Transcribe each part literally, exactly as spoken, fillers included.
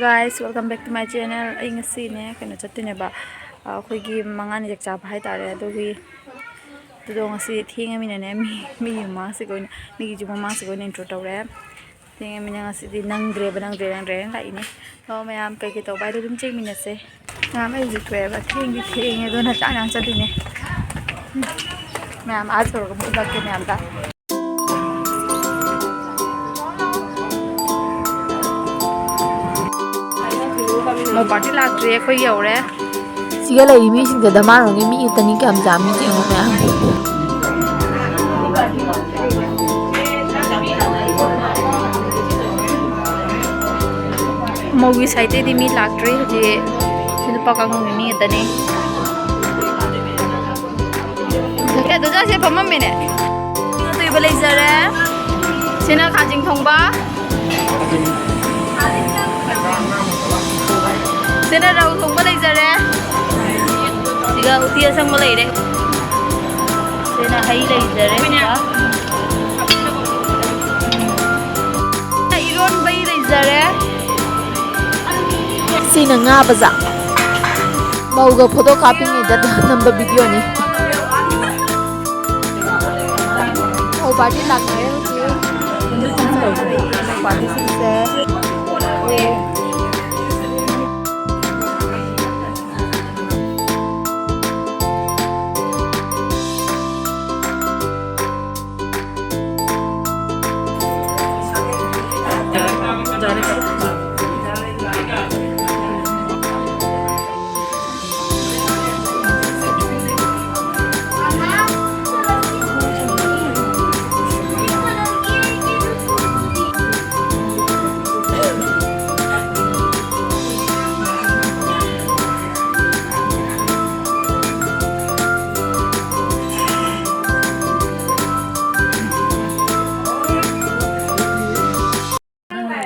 Guys, welcome back to my channel. ꯑꯩ ꯉꯁꯤꯅꯦ ꯀꯩꯅꯣ ꯆꯠꯇꯣꯏꯅꯦꯕ, ꯑꯩꯈꯣꯏꯒꯤ ꯃꯉꯥꯅꯤ ꯆꯥꯛ ꯆꯥꯕ ꯍꯥꯏꯇꯥꯔꯦ꯫ ꯑꯗꯨꯒꯤ ꯑꯗꯨꯗꯣ ꯉꯁꯤ ꯊꯦꯡꯉꯃꯤꯅꯅꯦ, ꯃꯤ ꯃꯤꯒꯤ ꯃꯃꯥꯡꯁꯤꯒ ꯑꯣꯏꯅ, ꯃꯤꯒꯤꯁꯨ ꯃꯃꯥꯡꯁꯤꯒ ꯑꯣꯏꯅ intro ꯇꯧꯔꯦ꯫ ꯊꯦꯡꯉꯃꯤꯅ ꯉꯁꯤꯗꯤ ꯅꯪꯗ꯭ꯔꯦꯕ, ꯅꯪꯗ꯭ꯔꯦ ꯅꯪꯗ꯭ꯔꯦꯅ ꯂꯥꯛꯏꯅꯦ꯫ ꯑꯣ ꯃꯌꯥꯝ, ꯀꯩꯀꯩ ꯇꯧꯕ ꯍꯥꯏꯗꯣ ꯑꯗꯨꯝ ꯆꯦꯡꯃꯤꯟꯅꯁꯦ꯫ ꯃꯌꯥꯝ, ꯑꯩ ꯍꯧꯖꯤꯛ ꯊꯣꯛꯑꯦꯕ, ꯊꯦꯡꯗꯤ ꯊꯦꯡꯉꯦ, ꯑꯗꯨꯅ ꯆꯥꯛ ꯌꯥꯝ ꯆꯠꯂꯤꯅꯦ꯫ ꯃꯌꯥꯝ ꯑꯥ ꯇꯧꯔꯒ ꯑꯃꯨꯛ ꯎꯠꯂꯛꯀꯦ ꯃꯌꯥꯝꯗ꯫ ꯃꯧ party ꯂꯥꯛꯇ꯭ꯔꯤ, ꯑꯩꯈꯣꯏ ꯌꯧꯔꯦ꯫ ꯁꯤꯒ ꯂꯩꯔꯤ ꯃꯤꯁꯤꯡꯁꯦ ꯗꯃꯥꯔꯣꯝꯒꯤ ꯃꯤ ꯈꯛꯇꯅꯤ, ꯀꯌꯥꯝ ꯌꯥꯝꯃꯤ ꯌꯦꯡꯉꯣ ꯃꯌꯥꯝ꯫ ꯃꯧꯒꯤ sideꯇꯩꯗꯤ ꯃꯤ ꯂꯥꯛꯇ꯭ꯔꯤ ꯍꯧꯖꯤꯛ꯫ ꯁꯤ ꯅꯨꯄꯥ ꯀꯥꯡꯕꯨꯒꯤ ꯃꯤ ꯈꯛꯇꯅꯤ꯫ ꯀꯩꯗꯧꯖꯥꯠꯁꯦ ꯐꯝꯃꯝꯃꯤꯅꯦ꯫ ꯑꯇꯣꯏꯕ ꯂꯩꯖꯔꯦ꯫ ꯁꯤꯅ ꯈꯥꯖꯤꯡ ꯊꯣꯡꯕ꯫ ꯁꯤꯅ ꯔꯧ ꯊꯣꯡꯕ ꯂꯩꯖꯔꯦ꯫ ꯁꯤꯒ ꯎꯇꯤ ꯑꯁꯪꯕ ꯂꯩꯔꯦ꯫ ꯁꯤꯅ ꯍꯩ ꯂꯩꯖꯔꯦ꯫ ꯁꯤꯒ ꯏꯔꯣꯟꯕꯩ ꯂꯩꯖꯔꯦ꯫ ꯁꯤꯅ ꯉꯥ ꯕꯖꯥ꯫ ꯃꯧꯒ photo ꯀꯥꯞꯄꯤꯉꯩꯗ ꯅꯝꯕ videoꯅꯤ꯫ ꯃꯧ party ꯂꯥꯛꯅꯔꯦ ꯍꯧꯖꯤꯛ꯫ ꯃꯧ partyꯁꯤꯡꯁꯦ꯫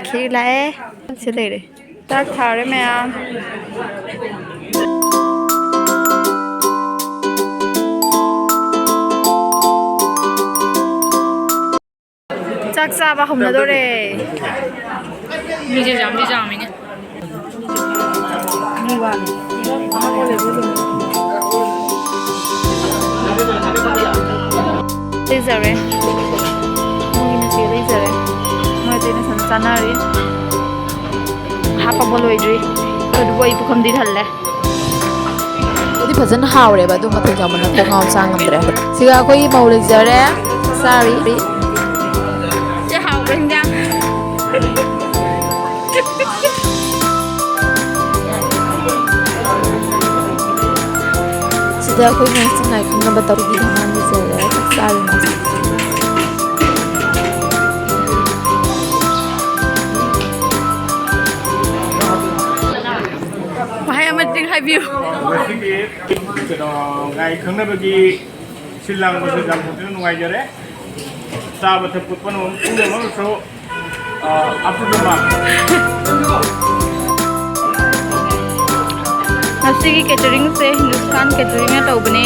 ꯈꯦꯔ ꯂꯥꯛꯑꯦ꯫ ꯁꯤ ꯂꯩꯔꯦ꯫ ꯆꯥꯛ ꯊꯥꯔꯦ ꯃꯌꯥꯝ꯫ ꯆꯥꯛ ꯆꯥꯕ ꯍꯧꯅꯗꯣꯔꯦ꯫ ꯃꯤꯁꯦ ꯌꯥꯝꯗꯤ ꯌꯥꯝꯃꯤꯅꯦ꯫ ꯂꯩꯖꯔꯦ꯫ ꯃꯣꯏꯒꯤꯅ ꯁꯤ ꯂꯩꯖꯔꯦ꯫ ꯃꯣꯏ ꯑꯇꯩꯅ ꯁꯣꯝꯗ ꯆꯥꯅꯔꯤ꯫ ꯍꯥꯞꯄꯕ ꯂꯣꯏꯗ꯭ꯔꯤ꯫ ꯑꯗꯨꯕꯨ ꯑꯩ ꯄꯨꯈꯝꯗꯤ ꯊꯜꯂꯦ꯫ ꯑꯗꯨꯗꯤ ꯐꯖꯅ ꯍꯥꯎꯔꯦꯕ, ꯑꯗꯨ ꯃꯊꯦꯜ ꯌꯥꯝꯃꯟꯅ ꯀꯣꯛ ꯉꯥꯎ ꯆꯥ ꯉꯝꯗ꯭ꯔꯦ꯫ ꯁꯤꯒ ꯑꯩꯈꯣꯏꯒꯤ ꯃꯧ ꯂꯩꯖꯔꯦ, ꯆꯥꯔꯤ꯫ ꯁꯤ ꯍꯥꯎꯕ꯭ꯔꯥ ꯍꯤꯟꯖꯥꯡ? ꯁꯤꯗ ꯑꯩꯈꯣꯏ ꯉꯥꯏꯁꯪ ꯉꯥꯏꯈꯪꯅꯕ ꯇꯧꯕꯤ ꯃꯃꯥꯡꯒꯤ ꯆꯦꯜꯂꯦ, ꯆꯥꯛ ꯆꯥꯔꯤ ꯃꯥꯁꯦ꯫ ꯋꯥꯍꯩ ꯑꯃꯇꯪ ꯍꯥꯏꯕꯤꯌꯨ꯫ ꯉꯁꯤꯒꯤ ꯀꯩꯅꯣ, ꯉꯥꯏ ꯈꯪꯅꯕꯒꯤ ꯁꯤꯜ ꯂꯥꯡꯕꯁꯨ ꯌꯥꯝ ꯐꯖꯅ ꯅꯨꯡꯉꯥꯏꯖꯔꯦ꯫ ꯆꯥꯕ ꯊꯛꯄ ꯄꯨꯝꯅꯃꯛ, ꯄꯨꯝꯅꯃꯛꯁꯨ, ꯑ, up to the mark꯫ ꯉꯁꯤꯒꯤ cateringꯁꯦ ꯍꯤꯟꯗꯨꯁꯇꯥꯟ cateringꯅ ꯇꯧꯕꯅꯦ꯫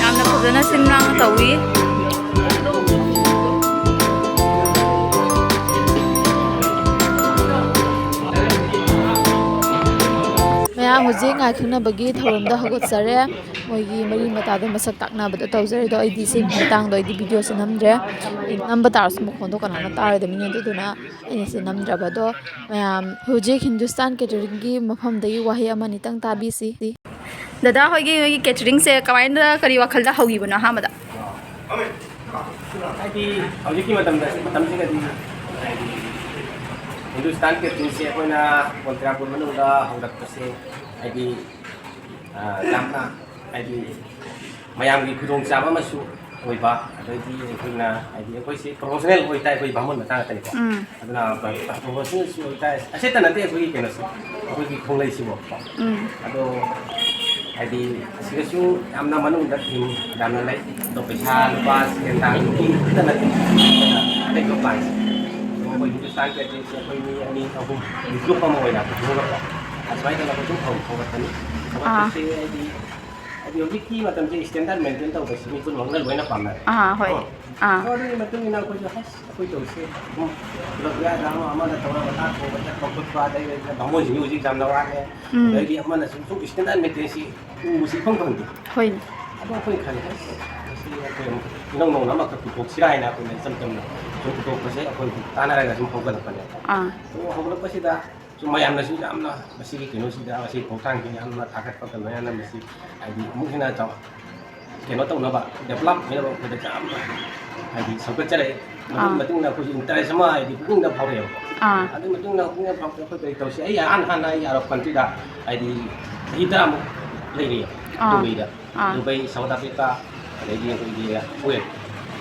ꯌꯥꯝꯅ ꯐꯖꯅ ꯁꯤꯟ ꯂꯥꯡꯅ ꯇꯧꯏ꯫ ꯃꯌꯥꯝ ꯍꯧꯖꯤꯛ ꯉꯥꯏ ꯈꯪꯅꯕꯒꯤ ꯊꯧꯔꯝꯗ ꯍꯧꯒꯠꯆꯔꯦ꯫ ꯃꯣꯏꯒꯤ ꯃꯔꯤ ꯃꯇꯥꯗꯣ ꯃꯁꯛ ꯇꯥꯛꯅꯕꯗꯣ ꯇꯧꯖꯔꯦ꯫ ꯑꯗꯣ ꯑꯩꯗꯤ ꯁꯤ ꯃꯇꯥꯡꯗꯣ ꯑꯩꯗꯤ videoꯁꯦ ꯅꯝꯗ꯭ꯔꯦ꯫ ꯑꯩ ꯅꯝꯕ ꯇꯥꯔꯁꯨ ꯃꯈꯣꯟꯗꯣ ꯀꯅꯥꯅ ꯇꯥꯔꯣꯏꯗꯕꯅꯤꯅ, ꯑꯗꯨꯗꯨꯅ ꯑꯩꯅ ꯁꯤ ꯅꯝꯗ꯭ꯔꯕ꯫ ꯑꯗꯣ ꯃꯌꯥꯝ ꯍꯧꯖꯤꯛ ꯍꯤꯟꯗꯨꯁꯇꯥꯟ cateringꯒꯤ ꯃꯐꯝꯗꯒꯤ ꯋꯥꯍꯩ ꯑꯃ ꯑꯅꯤꯇꯪ ꯇꯥꯕꯤꯁꯤ꯫ ꯗꯗꯥ ꯍꯣꯏꯒꯤ, ꯅꯣꯏꯒꯤ cateringꯁꯦ ꯀꯃꯥꯏꯅ, ꯀꯔꯤ ꯋꯥꯈꯜꯗ ꯍꯧꯈꯤꯕꯅꯣ ꯑꯍꯥꯟꯕꯗ? ꯍꯥꯏꯗꯤ ꯍꯧꯖꯤꯛꯀꯤ ꯃꯇꯝꯗ, ꯃꯇꯝꯁꯤꯗꯗꯤ ꯍꯥꯏꯗꯤ ꯍꯤꯟꯗꯨꯁꯇꯥꯟ cateringꯁꯦ ꯑꯩꯈꯣꯏꯅ ꯀꯣꯟꯇ꯭ꯔꯥꯄꯨꯔ ꯃꯅꯨꯡꯗ ꯍꯧꯔꯛꯄꯁꯦ ꯍꯥꯏꯗꯤ, ꯑ, ꯌꯥꯝꯅ ꯍꯥꯏꯗꯤ ꯃꯌꯥꯝꯒꯤ ꯈꯨꯗꯣꯡꯆꯥꯕ ꯑꯃꯁꯨ ꯑꯣꯏꯕ, ꯑꯗꯩꯗꯤ ꯑꯩꯈꯣꯏꯅ ꯍꯥꯏꯗꯤ ꯑꯩꯈꯣꯏꯁꯦ professional ꯑꯣꯏꯇꯥꯏ, ꯑꯩꯈꯣꯏ ꯕꯥꯃꯣꯟ ꯃꯆꯥ ꯉꯥꯛꯇꯅꯤꯀꯣ꯫ ꯎꯝ꯫ ꯑꯗꯨꯅ professionalꯁꯨ ꯑꯣꯏꯇꯥꯏ, ꯑꯁꯦꯠꯇ ꯅꯠꯇꯦ ꯑꯩꯈꯣꯏꯒꯤ ꯀꯩꯅꯣꯁꯦ, ꯑꯩꯈꯣꯏꯒꯤ ꯈꯣꯡꯂꯩꯁꯤꯕꯣ꯫ ꯎꯝ꯫ ꯑꯗꯣ ꯍꯥꯏꯗꯤ ꯑꯁꯤꯗꯁꯨ ꯌꯥꯝꯅ ꯃꯅꯨꯡꯗ theme ꯌꯥꯝꯅ ꯂꯩ꯫ ꯑꯗꯣ ꯄꯩꯁꯥ ꯂꯨꯄꯥ ꯁꯦꯟ ꯊꯥꯒꯤ ꯈꯛꯇ ꯅꯠꯇꯦ, ꯑꯇꯩ ꯂꯣꯏ ꯄꯥꯡꯉꯤ꯫ ꯑꯗꯣ ꯑꯩꯈꯣꯏ ꯍꯤꯟꯗꯨꯁꯇꯥꯟ cateringꯁꯦ ꯑꯩꯈꯣꯏ ꯃꯤ ꯑꯅꯤ, ꯑꯍꯨꯝ, group ꯑꯃ ꯑꯣꯏꯅ ꯄꯨꯊꯣꯛꯑꯒꯀꯣ, ꯑꯁꯨꯃꯥꯏꯅ ꯇꯧꯅ ꯑꯩꯈꯣꯏ ꯑꯗꯨꯝ ꯍꯧ-, ꯍꯧꯒꯠꯄꯅꯤ꯫ ꯑꯥ꯫ ꯍꯧꯒꯠꯄꯁꯦ ꯍꯥꯏꯗꯤ ꯍꯥꯏꯗꯤ ꯍꯧꯖꯤꯛꯀꯤ ꯃꯇꯝꯁꯦ standard maintain ꯇꯧꯕꯁꯤ ꯃꯤ ꯄꯨꯝꯅꯃꯛꯅ ꯂꯣꯏꯅ ꯄꯥꯝꯅꯔꯦ꯫ ꯑꯥ, ꯍꯣꯏ꯫ ꯎꯝ꯫ ꯑꯥ꯫ ꯑꯗꯣ ꯑꯗꯨꯒꯤ ꯃꯇꯨꯡ ꯏꯟꯅ ꯑꯩꯈꯣꯏꯁꯨ, "ꯍꯁ, ꯑꯩꯈꯣꯏ ꯇꯧꯁꯦ, ꯎꯝ, ꯄꯨꯂꯞ ꯌꯥꯗ ꯑꯃ ꯑꯃꯗ ꯇꯧꯔꯒ ꯊꯥꯛ ꯊꯣꯡꯕ ꯆꯠꯄ ꯈꯣꯠꯄ, ꯑꯗꯩ ꯕꯥꯃꯣꯟꯁꯤꯡꯁꯨ ꯍꯧꯖꯤꯛ ꯌꯥꯝꯅ ꯋꯥꯠꯂꯦ, ꯎꯝ꯫ ꯑꯗꯒꯤ ꯑꯃꯅꯁꯨ ꯁꯨꯝ standard maintain ꯁꯤ ꯎꯕꯁꯤ ꯏꯐꯪ ꯐꯪꯗꯦ꯫ ꯍꯣꯏꯅꯦ꯫ ꯑꯗꯣ ꯑꯩꯈꯣꯏ ꯈꯜꯂꯦ, "ꯍꯁ, ꯃꯁꯤ ꯑꯩꯈꯣꯏ ꯑꯃꯨꯛ ꯏꯅꯧ ꯅꯧꯅ ꯑꯃꯈꯛ ꯄꯨꯊꯣꯛꯁꯤꯔꯥ?" ꯍꯥꯏꯅ ꯑꯩꯈꯣꯏꯅ ꯏꯆꯝ ꯆꯝꯅ ꯁꯨꯝ ꯄꯨꯊꯣꯛꯄꯁꯦ ꯑꯩꯈꯣꯏ ꯇꯥꯟꯅꯔꯒ ꯁꯨꯝ ꯍꯧꯒꯠꯂꯛꯄꯅꯦ꯫ ꯑꯥ꯫ ꯑꯗꯣ ꯍꯧꯒꯠꯂꯛꯄꯁꯤꯗ ꯁꯨꯝ ꯃꯌꯥꯝꯅꯁꯨ ꯌꯥꯝꯅ ꯃꯁꯤꯒꯤ ꯀꯩꯅꯣꯁꯤꯗ, ꯃꯁꯤꯒꯤ ꯈꯣꯡꯊꯥꯡꯁꯤ ꯌꯥꯝꯅ ꯊꯥꯒꯠꯄꯒ ꯂꯣꯏꯅꯅ ꯃꯁꯤ ꯍꯥꯏꯗꯤ ꯑꯃꯨꯛ ꯍꯦꯟꯅ ꯆꯥꯎ-, ꯀꯩꯅꯣ ꯇꯧꯅꯕ, develop ꯑꯣꯏꯅꯕ ꯑꯩꯈꯣꯏꯗ ꯌꯥꯝꯅ ꯍꯥꯏꯗꯤ ꯁꯧꯒꯠꯆꯔꯛꯑꯦ꯫ ꯃꯗꯨꯒꯤ ꯑꯥ꯫ ꯃꯇꯨꯡꯗ ꯑꯩꯈꯣꯏꯁꯨ interest ꯑꯃ ꯍꯥꯏꯗꯤ ꯄꯨꯛꯅꯤꯡꯗ ꯐꯥꯎꯔꯛꯑꯦꯕꯀꯣ꯫ ꯑꯥ꯫ ꯑꯗꯨꯒꯤ ꯃꯇꯨꯡꯗ ꯄꯨꯛꯅꯤꯡꯗ ꯐꯥꯎꯔꯛꯄꯗ ꯑꯩꯈꯣꯏ ꯀꯔꯤ ꯇꯧꯁꯤ? ꯑꯩ ꯑꯍꯥꯟ ꯍꯥꯟꯅ ꯑꯩ Arab countryꯗ ꯍꯥꯏꯗꯤ ꯆꯍꯤ ꯇꯔꯥꯃꯨꯛ ꯂꯩꯔꯤꯑꯕ ꯑꯥ꯫ ꯗꯨꯕꯩꯗ꯫ ꯑꯥ꯫ ꯗꯨꯕꯩ, South Africa, ꯑꯗꯩꯗꯤ ꯑꯩꯈꯣꯏꯒꯤ ꯀꯨꯋꯦꯠ꯫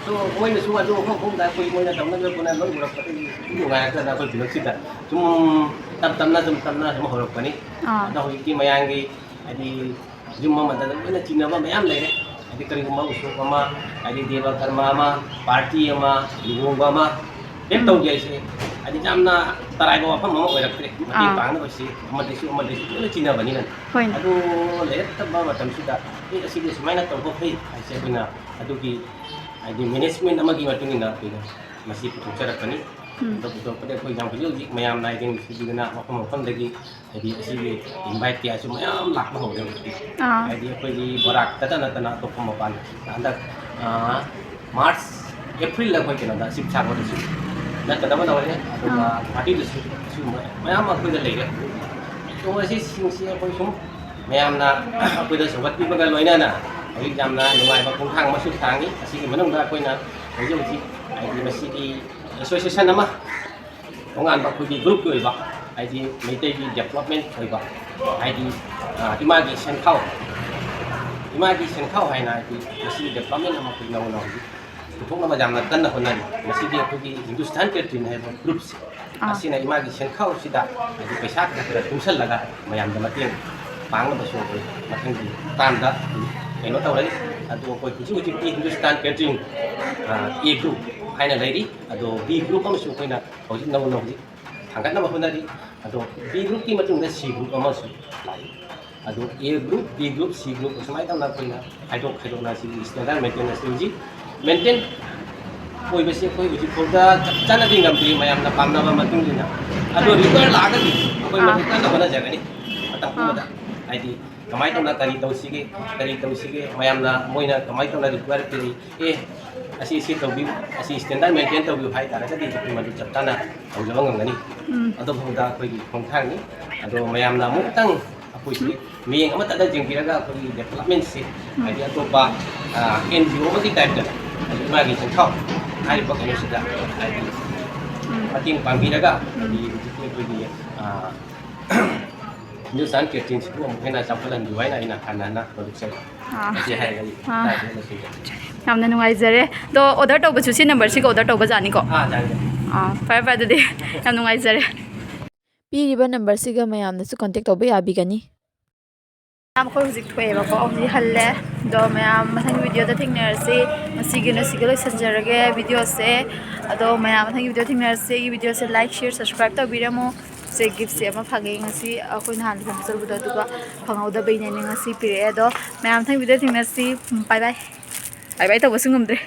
So ꯃꯣꯏꯅꯁꯨ ꯑꯗꯨ ꯃꯐꯝ ꯃꯐꯝꯗ ꯑꯩꯈꯣꯏ ꯃꯣꯏꯅ ꯇꯧꯅꯕ ꯄꯣꯠꯅ ꯂꯣꯏ ꯎꯔꯛꯄꯗꯒꯤ ꯁꯨꯝ ꯅꯨꯡꯉꯥꯏꯔꯛꯇꯅ ꯑꯩꯈꯣꯏ ꯄꯨꯂꯞꯁꯤꯗ ꯁꯨꯝ ꯇꯞ ꯇꯞꯅ ꯁꯨꯝ ꯇꯞꯅ ꯁꯨꯝ ꯍꯧꯔꯛꯄꯅꯤ꯫ ꯑꯥ꯫ ꯑꯗꯣ ꯍꯧꯖꯤꯛꯇꯤ ꯃꯌꯥꯝꯒꯤ ꯍꯥꯏꯗꯤ ꯌꯨꯝ ꯑꯃꯗ ꯂꯣꯏꯅ ꯆꯤꯟꯅꯕ ꯃꯌꯥꯝ ꯂꯩꯔꯦ꯫ ꯍꯥꯏꯗꯤ ꯀꯔꯤꯒꯨꯝꯕ ꯎꯁꯣꯞ ꯑꯃ, ꯍꯥꯏꯗꯤ ꯗꯦꯕ ꯀꯔꯃ ꯑꯃ, party ꯑꯃ, ꯂꯨꯍꯣꯡꯕ ꯑꯃ ꯍꯦꯛ ꯎꯝ꯫ ꯇꯧꯒꯦ ꯍꯥꯏꯁꯦ ꯍꯥꯏꯗꯤ ꯌꯥꯝꯅ ꯇꯔꯥꯏꯕ ꯋꯥꯐꯝ ꯑꯃ ꯑꯣꯏꯔꯛꯇ꯭ꯔꯦ꯫ ꯃꯇꯦꯡ ꯑꯥ꯫ ꯄꯥꯡꯅꯕꯁꯤ ꯑꯃꯗꯩꯁꯨ ꯑꯃꯗꯩꯁꯨ ꯂꯣꯏꯅ ꯆꯤꯟꯅꯕꯅꯤꯅ꯫ ꯍꯣꯏꯅꯦ꯫ ꯑꯗꯨ ꯂꯩꯔꯛꯇꯕ ꯃꯇꯝꯁꯤꯗ, "ꯑꯦ, ꯑꯁꯤꯗꯤ ꯁꯨꯃꯥꯏꯅ ꯇꯧꯕ ꯐꯩ" ꯍꯥꯏꯁꯦ ꯑꯩꯈꯣꯏꯅ ꯑꯗꯨꯒꯤ ꯍꯥꯏꯗꯤ management ꯑꯃꯒꯤ ꯃꯇꯨꯡ ꯏꯟꯅ ꯑꯩꯈꯣꯏꯅ ꯃꯁꯤ ꯄꯨꯊꯣꯛꯆꯔꯛꯄꯅꯤ꯫ ꯎꯝ꯫ ꯑꯗꯣ ꯄꯨꯊꯣꯛꯄꯗ ꯑꯩꯈꯣꯏ ꯌꯥꯝ ꯍꯧꯖꯤꯛ ꯍꯧꯖꯤꯛ ꯃꯌꯥꯝ ꯅꯥꯏꯗꯅ ꯁꯤꯗꯅ ꯃꯐꯝ ꯃꯐꯝꯗꯒꯤ ꯍꯥꯏꯗꯤ ꯑꯁꯤꯒꯤ invite ꯀꯌꯥꯁꯨ ꯃꯌꯥꯝ ꯂꯥꯛꯄ ꯍꯧꯔꯦ ꯍꯧꯖꯤꯛꯇꯤ꯫ ꯑꯥ꯫ ꯍꯥꯏꯗꯤ ꯑꯩꯈꯣꯏꯒꯤ ꯕꯣꯔꯥꯛꯇꯇ ꯅꯠꯇꯅ ꯑꯇꯣꯞꯄ ꯃꯄꯥꯟ ꯍꯟꯗꯛ, ꯑꯥ, March, April ꯗ ꯑꯩꯈꯣꯏ ꯀꯩꯅꯣꯗ ꯁꯤꯕ ꯁꯥꯒꯣꯔꯗꯁꯨ ꯅꯠꯇꯅꯕ ꯂꯧꯔꯦ, ꯑꯗꯨꯒ ꯑꯥ꯫ ꯒꯨꯍꯥꯇꯤꯗꯁꯨ ꯑꯁꯤꯒꯨꯝꯕ ꯃꯌꯥꯝ ꯑꯃ ꯑꯩꯈꯣꯏꯗ ꯂꯩꯔꯦ꯫ ꯑꯗꯣ ꯑꯁꯤꯁꯤꯡꯁꯤ ꯑꯩꯈꯣꯏ ꯁꯨꯝ ꯃꯌꯥꯝꯅ ꯑꯩꯈꯣꯏꯗ ꯁꯧꯒꯠꯄꯤꯕꯒ ꯂꯣꯏꯅꯅ ꯍꯧꯖꯤꯛ ꯌꯥꯝꯅ ꯅꯨꯡꯉꯥꯏꯕ ꯈꯣꯡꯊꯥꯡ ꯑꯃꯁꯨ ꯊꯥꯡꯉꯤ꯫ ꯑꯁꯤꯒꯤ ꯃꯅꯨꯡꯗ ꯑꯩꯈꯣꯏꯅ ꯍꯧꯖꯤꯛ ꯍꯧꯖꯤꯛ ꯍꯥꯏꯗꯤ ꯃꯁꯤꯒꯤ association ꯑꯃ ꯇꯣꯉꯥꯟꯕ ꯑꯩꯈꯣꯏꯒꯤ group ꯀꯤ ꯑꯣꯏꯕ, ꯍꯥꯏꯗꯤ ꯃꯩꯇꯩꯒꯤ development ꯑꯣꯏꯕ, ꯍꯥꯏꯗꯤ, ꯑ, ꯏꯃꯥꯒꯤ ꯁꯦꯟꯈꯥꯎ, ꯏꯃꯥꯒꯤ ꯁꯦꯟꯈꯥꯎ ꯍꯥꯏꯅ ꯍꯥꯏꯗꯤ ꯃꯁꯤꯒꯤ development ꯑꯃ ꯑꯩꯈꯣꯏ ꯅꯧꯅ ꯍꯧꯖꯤꯛ ꯄꯨꯊꯣꯛꯅꯕ ꯌꯥꯝꯅ ꯀꯟꯅ ꯍꯣꯠꯅꯔꯤ꯫ ꯃꯁꯤꯒꯤ ꯑꯩꯈꯣꯏꯒꯤ Hindustan Catering ꯍꯥꯏꯕ group ꯁꯦ, ꯑꯥ꯫ ꯑꯁꯤꯅ ꯏꯃꯥꯒꯤ ꯁꯦꯟꯈꯥꯎꯁꯤꯗ ꯍꯥꯏꯗꯤ ꯄꯩꯁꯥ ꯈꯔ ꯈꯔ ꯇꯨꯡꯁꯜꯂꯒ ꯃꯌꯥꯝꯗ ꯃꯇꯦꯡ ꯄꯥꯡꯅꯕꯁꯨ ꯑꯩꯈꯣꯏ ꯃꯊꯪꯒꯤ ꯇꯥꯝꯗ ꯀꯩꯅꯣ ꯇꯧꯔꯦ꯫ ꯑꯗꯨ ꯑꯩꯈꯣꯏ ꯍꯧꯖꯤꯛ ꯍꯧꯖꯤꯛꯇꯤ Hindustan Catering, ꯑ, A group ꯍꯥꯏꯅ ꯂꯩꯔꯤ꯫ ꯑꯗꯣ B group ꯑꯃꯁꯨ ꯑꯩꯈꯣꯏꯅ ꯍꯧꯖꯤꯛ ꯅꯧꯅ ꯍꯧꯖꯤꯛ ꯊꯥꯡꯒꯠꯅꯕ ꯍꯣꯠꯅꯔꯤ꯫ ꯑꯗꯣ B group ꯀꯤ ꯃꯇꯨꯡꯗ C group ꯑꯃꯁꯨ ꯂꯥꯛꯏ꯫ ꯑꯗꯨ A group, B group, C group ꯑꯁꯨꯃꯥꯏꯅ ꯇꯧꯅ ꯑꯩꯈꯣꯏꯅ ꯈꯥꯏꯗꯣꯛ ꯈꯥꯏꯗꯣꯛꯅ ꯁꯤꯒꯤ standard maintain ꯑꯁꯤ ꯍꯧꯖꯤꯛ maintain ꯑꯣꯏꯕꯁꯤ ꯑꯩꯈꯣꯏ ꯍꯧꯖꯤꯛ ꯐꯥꯎꯗ ꯆꯞ ꯆꯥꯅꯗꯤ ꯉꯝꯗ꯭ꯔꯤ, ꯃꯌꯥꯝꯅ ꯄꯥꯝꯅꯕ ꯃꯇꯨꯡ ꯏꯟꯅ꯫ ꯑꯗꯣ require ꯂꯥꯛꯑꯒꯗꯤ ꯑꯩꯈꯣꯏ ꯑꯥ꯫ ꯃꯗꯨ ꯀꯟꯅ ꯍꯣꯠꯅꯖꯒꯅꯤ ꯃꯇꯝ ꯑꯥ꯫ ꯄꯨꯝꯕꯗ꯫ ꯍꯥꯏꯗꯤ ꯀꯃꯥꯏꯅ ꯇꯧꯅ ꯀꯔꯤ ꯇꯧꯁꯤꯒꯦ, ꯀꯔꯤ ꯇꯧꯁꯤꯒꯦ, ꯃꯌꯥꯝꯅ ꯃꯣꯏꯅ ꯀꯃꯥꯏꯅ ꯇꯧꯅ require ꯄꯤꯔꯤ, ꯑꯦ, ꯑꯁꯤ, ꯁꯤ ꯇꯧꯕꯤꯌꯨ, ꯑꯁꯤ standard maintain ꯇꯧꯕꯤꯌꯨ ꯍꯥꯏ ꯇꯥꯔꯒꯗꯤ ꯑꯩꯈꯣꯏ ꯃꯗꯨ ꯆꯞ ꯆꯥꯅ ꯇꯧꯖꯕ ꯉꯝꯒꯅꯤ꯫ ꯎꯝ꯫ ꯑꯗꯨ ꯐꯥꯎꯗ ꯑꯩꯈꯣꯏꯒꯤ ꯈꯣꯡꯊꯥꯡꯅꯤ꯫ ꯑꯗꯣ ꯃꯌꯥꯝꯅ ꯑꯃꯨꯛꯇꯪ ꯑꯩꯈꯣꯏꯁꯤ ꯃꯤꯠꯌꯦꯡ ꯑꯃꯠꯇꯗ ꯌꯦꯡꯕꯤꯔꯒ ꯑꯩꯈꯣꯏꯒꯤ development ꯁꯤ, ꯎꯝ꯫ ꯍꯥꯏꯗꯤ ꯑꯇꯣꯞꯄ, ꯑ, NGO ꯑꯃꯒꯤ type ꯇ, ꯍꯥꯏꯗꯤ ꯏꯃꯥꯒꯤ ꯆꯤꯡꯈꯥꯎ ꯍꯥꯏꯔꯤꯕ ꯀꯩꯅꯣꯁꯤꯗ, ꯍꯥꯏꯗꯤ ꯎꯝ꯫ ꯃꯇꯦꯡ ꯄꯥꯡꯕꯤꯔꯒ, ꯎꯝ꯫ ꯍꯥꯏꯗꯤ ꯍꯧꯖꯤꯛꯀꯤ ꯑꯩꯈꯣꯏꯒꯤ, ꯑ, ꯍꯤꯟꯗꯨꯁꯇꯥꯟ ꯀꯦꯟꯇꯤꯟꯁꯤꯕꯨ ꯑꯃꯨꯛ ꯍꯦꯟꯅ ꯆꯥꯎꯈꯠꯍꯟꯕꯤꯌꯨ ꯍꯥꯏꯅ ꯑꯩꯅ ꯍꯟꯅ ꯍꯟꯅ ꯐꯣꯡꯗꯣꯛꯆꯔꯤ꯫ ꯑꯥ꯫ ꯃꯁꯤ ꯍꯥꯏꯔꯒ ꯑꯩ ꯑꯥ꯫ ꯃꯇꯥꯡꯁꯤꯗ ꯂꯣꯏꯁꯤꯟꯖꯔꯒꯦ꯫ ꯌꯥꯝꯅ ꯅꯨꯡꯉꯥꯏꯖꯔꯦ꯫ ꯑꯗꯣ order ꯇꯧꯕꯁꯨ ꯁꯤ number ꯁꯤꯒ order ꯇꯧꯕ ꯌꯥꯅꯤꯀꯣ? ꯑꯥ, ꯌꯥꯅꯤ, ꯌꯥꯅꯤ꯫ ꯑꯥ, ꯐꯔꯦ, ꯐꯔꯦ, ꯑꯗꯨꯗꯤ ꯌꯥꯝ ꯅꯨꯡꯉꯥꯏꯖꯔꯦ꯫ ꯄꯤꯔꯤꯕ number ꯁꯤꯒ ꯃꯌꯥꯝꯅꯁꯨ contact ꯇꯧꯕ ꯌꯥꯕꯤꯒꯅꯤ꯫ ꯃꯌꯥꯝ, ꯑꯩꯈꯣꯏ ꯍꯧꯖꯤꯛ ꯊꯣꯛꯑꯦꯕꯀꯣ, ꯍꯧꯖꯤꯛ ꯍꯜꯂꯦ꯫ ꯑꯗꯣ ꯃꯌꯥꯝ, ꯃꯊꯪꯒꯤ video ꯗ ꯊꯦꯡꯅꯔꯁꯤ꯫ ꯉꯁꯤꯒꯤꯅ ꯁꯤꯒ ꯂꯣꯏꯁꯤꯟꯖꯔꯒꯦ video ꯁꯦ꯫ ꯑꯗꯣ ꯃꯌꯥꯝ, ꯃꯊꯪꯒꯤ video ꯊꯦꯡꯅꯔꯁꯤ꯫ ꯑꯩꯒꯤ video ꯁꯦ like, share, subscribe ꯇꯧꯕꯤꯔꯝꯃꯣ꯫ ꯁꯦ, gift ꯁꯦ ꯑꯃ ꯐꯪꯉꯦ ꯉꯁꯤ, ꯑꯩꯈꯣꯏ ꯅꯍꯥꯟ ꯂꯨꯍꯣꯡꯕ ꯆꯠꯂꯨꯕꯗꯣ, ꯑꯗꯨꯒ ꯐꯪꯍꯧꯗꯕꯩꯅꯦ ꯉꯁꯤ ꯄꯤꯔꯛꯑꯦ꯫ ꯑꯗꯣ ꯃꯌꯥꯝ, ꯃꯊꯪ video ꯊꯦꯡꯅꯁꯤ꯫ Bye bye꯫ Bye bye ꯇꯧꯕꯁꯨ ꯉꯝꯗ꯭ꯔꯦ꯫